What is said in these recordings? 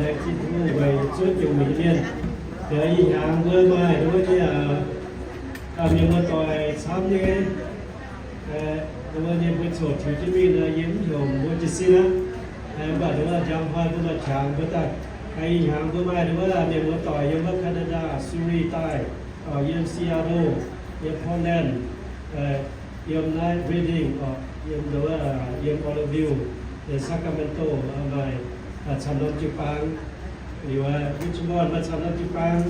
Laengz zingh Tin-Hungh weic zuov nyungc mienh. Ih hnyangx mbuo maaih nduov nyei, mienh muoz-doic camv nyei, nduov nyei mbuo coc tiux jienv mingh nor, yie mv heuc mbuo jiez sin aqv. Mv baac nduov njang hnoi mbuo maaih qangx mbuo daaih. Ih hnyangx mbuo maaih nduov mienh muoz-doic yiem wuov Canada, Surrey daaih, yiem Seattle, yiem Portland, yiem naaiv Redding, yiem, yiem Oroville, yiem Sacramento, maaih camv norm jiu-baang. Liuz Richmond maaih camv norm jiu-baang,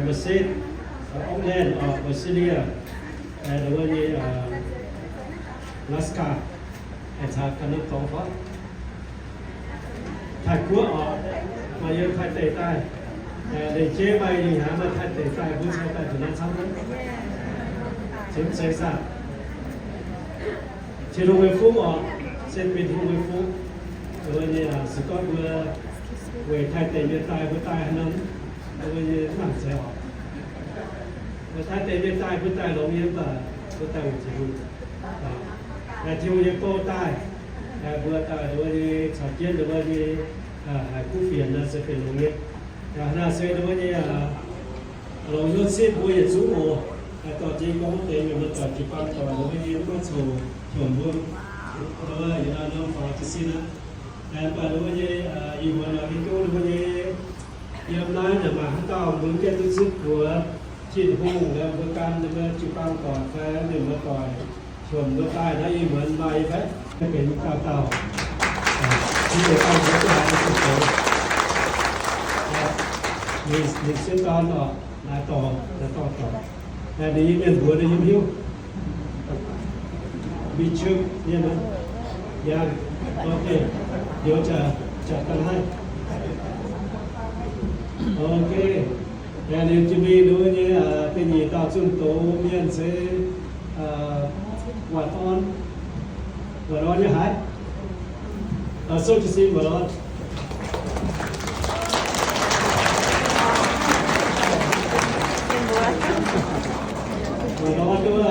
Merced, Oakland, Visalia, nduov nyei Alaska, caux ganh norm dorngx fai Taiv-Guoqv orqc, maaih yiem Taiv deic daaih. Lengc jeiv maaih ih hnyangx maaih Taiv deic daaih, mbuo cingx daaih zuqc naaiv camv. Cingx mv zeiz saah? Tin-Hungh nyei fuqv orqc, se benx Tin-Hungh nyei fuqv. Nduov nyei se gorngv mbuo weic Taiv deic mienh daaih, mbuo daaih haaix norm, nduov nyei mv nangc zeiz orqc. Weic Taiv deic mienh daaih, mbuo daaih longx nyei, mv baac mbuo daaih weic Tin-Hungh. Tin-Hungh nyei bou daaih, mbuo daaih nduov nyei caux jienv nduov nyei haiz kuv fienx nor se benx longx nyei. Naaiv se nduov nyei longc hnyouv sipv mbuo yietc zungv oc. Dorh jienv gorngv deix mienh muoz-doic jiu-baang doic nduov nyei mv maaih coc heuc mbuo, nduov yie nor norm faaux jiez sin aqv. Mv baac nduov nyei ih muonz nduov nyei yiem naaiv maaih haaix dauh mbuo mv gaengh duqv zipv buoz Tin-Hungh, mbuo gan mbuo jiu-baang doic fai mienh muoz-doic heuc mbuo daaih naaiv ih muonz maaih nyei fai? Maiv benx dauh dauh. Ninh sieqv dorn orqc, naaiv dorh, naaiv dorh dorh. Ninh nyei mienh mbuox ninh nyei hiuv. Mingh Cuk nyei maiv? Yangh, ok, njoux jaax, jaax daaih haih. Ok, liuz jiex mingh nduov nyei da'nyeic dauh zunh doz mienh se Waanc Orn. Waanc Orn nyei haaix? Souv jiez sin Waanc Orn. Waanc Orn duqv,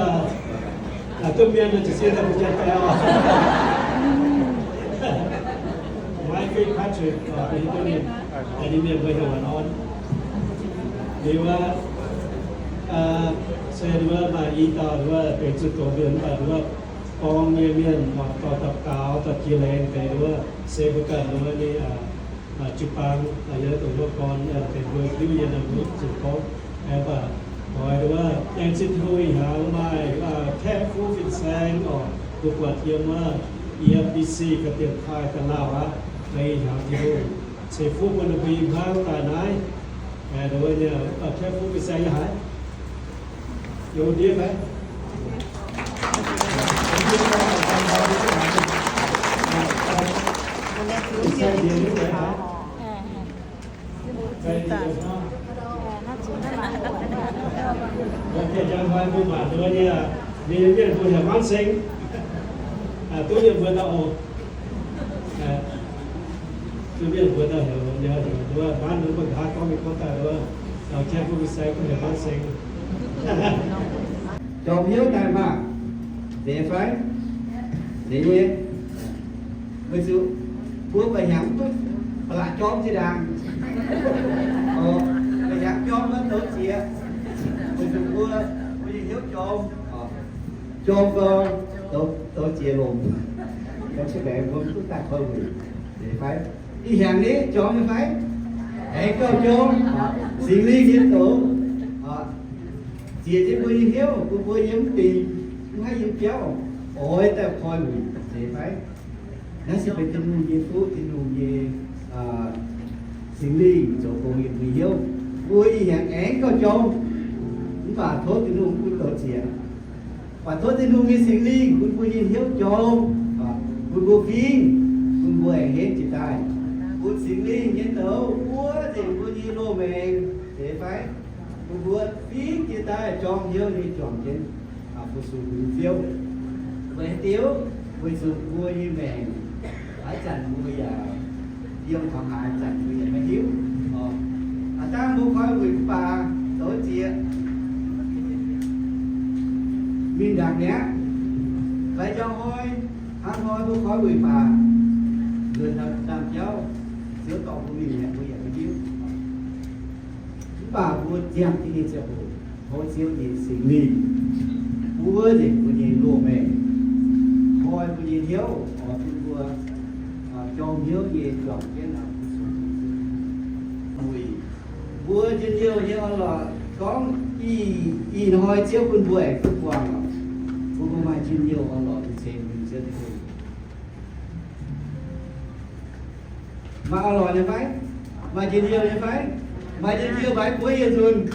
duqv mienh jiez sin daaih mbuo Janx-Baeqc oc. Maiv fih Patrick, ninh mienh mbuo heuc Waanc Orn. Liuz aqv, se wuov maaih i dauh wuov benx zunh doz mienh, mv baac wuov gorngv nyei mienh dorh daux gaux dorh jiex laengz deix wuov se mbuo ganh wuov nyei jiu-baang, yie dongh wuov gorn benx mbuo hiuv nyei, mbuo zuqc gorngv. Mv baac oix wuov laengz zingh Tin-Hungh ih hnyangx maaih kaeqv fuqv fin-saeng oc, mbuo buatc yiem wuov E F B C ga'diex taaih ga'naaiv aqv, laengz ih hnyangx Tin-Hungh ceix fuqv bun ninh mbuo i hmuangv daaih naaiv. Wuov nyei kaeqv fuqv fin-saeng nyei haic. Yiem ndiev fai? Ninh mienh mbuo heuc Mangv Seng, duqv mienh mbuo ndau oc. Duqv mienh mbuo ndau heuc, heuc, heuc, Mangv, mbuo nqa'haav gorngv mingh gorngv daaih wuov, kaeqv fuqv fin-saeng gorngv heuc Mangv Seng. Jorm hnyouv daaih maah! Zeiz fai? Zeiz nyei. Weic zuqc mbuo mba'hnyangx mv duqv ba'laqc jorm zinh ndaangc. Mba'hnyangx jorm maiv douz ziex. Weic zuqc mbuo, mbuo nyei hnyouv jorm. Jorm gau, douz ziex longc. Ga'naaiv mbuo mv duqv daaih koi wuic. Zeiz fai? Ih hnyangx ni jorm nyei fai? Aengx gauh jorm. Singx Lingh nyei douz zieqc jienv mbuo nyei hnyouv, bun mbuo yiem mv dingc, mv haih yiem biauv, oix daaih koi wuic. Zeiz fai? Naaiv se benx Tin-Hungh nyei fuqv, Tin-Hungh nyei Singx Lingh zoux gong yiem mbuo hnyouv. Mbuo ih hnyangx aengx gauh jorm, mv baac tov Tin-Hungh mv bun douz ziex. Baac tov Tin-Hungh nyei Singx Lingh bun mbuo nyei hnyouv jorm, bun mbuo fingx, bun mbuo aengx henv jiez daaih, bun Singx Lingh nyei douz buov nzengc mbuo nyei loz-maengc, zeiz fai? Bun mbuo fingx jiez daaih jorm hnyouv nyei juangc jienv fu-sux mbuo nyei Ziouv. Weic haaix diuc? Weic zuqc mbuo nyei maengc haaix zanc mbuo yaac yiem taux haaix zanc mbuo yaac maiv hiuv. Aav dangh mbuo koi wuic mv baac douz ziex mingh ndaangc mi'aqv. Fai njang hnoi, hnangv hnoi mbuo koi wuic baac nzuonx ndaamv-jauv, Ziouv dorh mbuo mingh mi'aqv, mbuo yaac maiv hiuv. Mv baac mbuo ziangh jienv nyei ziangh hoc, tov Ziouv nyei Singx Lingh buov nzengc mbuo nyei loz-maengc, koi mbuo nyei hnyouv, oix bun mbuo jorm hnyouv nyei juangc jienv mbuo njien-youh nyei orn-lorqc. Gorngv ih, ih hnoi Ziouv bun mbuo aengx duqv buangh, bun mbuo maaih njien-youh orn-lorqc nyei ceix mbuo Ziouv Tin-Hungh. Maaih orn-lorqc nyei fai? Maaih njien-youh nyei fai? Maaih njien-youh mbaix buoz yie nzunc.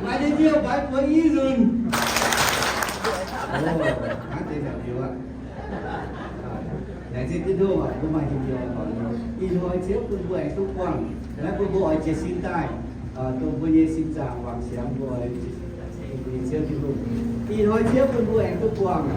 Maaih njien-youh mbaix buoz yie nzunc. Hnangv deix naaic liuz aqv. Laengz zingh Tin-Hungh, mbuo maaih njien-youh. Ih hnoi Ziouv bun mbuo aengx duqv buangh, naaiv bun mbuo oix jiez sin daaih, dongh mbuo nyei sin zaangc wangc siangx mbuo, Ziouv Tin-Hungh. Ih hnoi Ziouv bun mbuo aengx duqv buangh,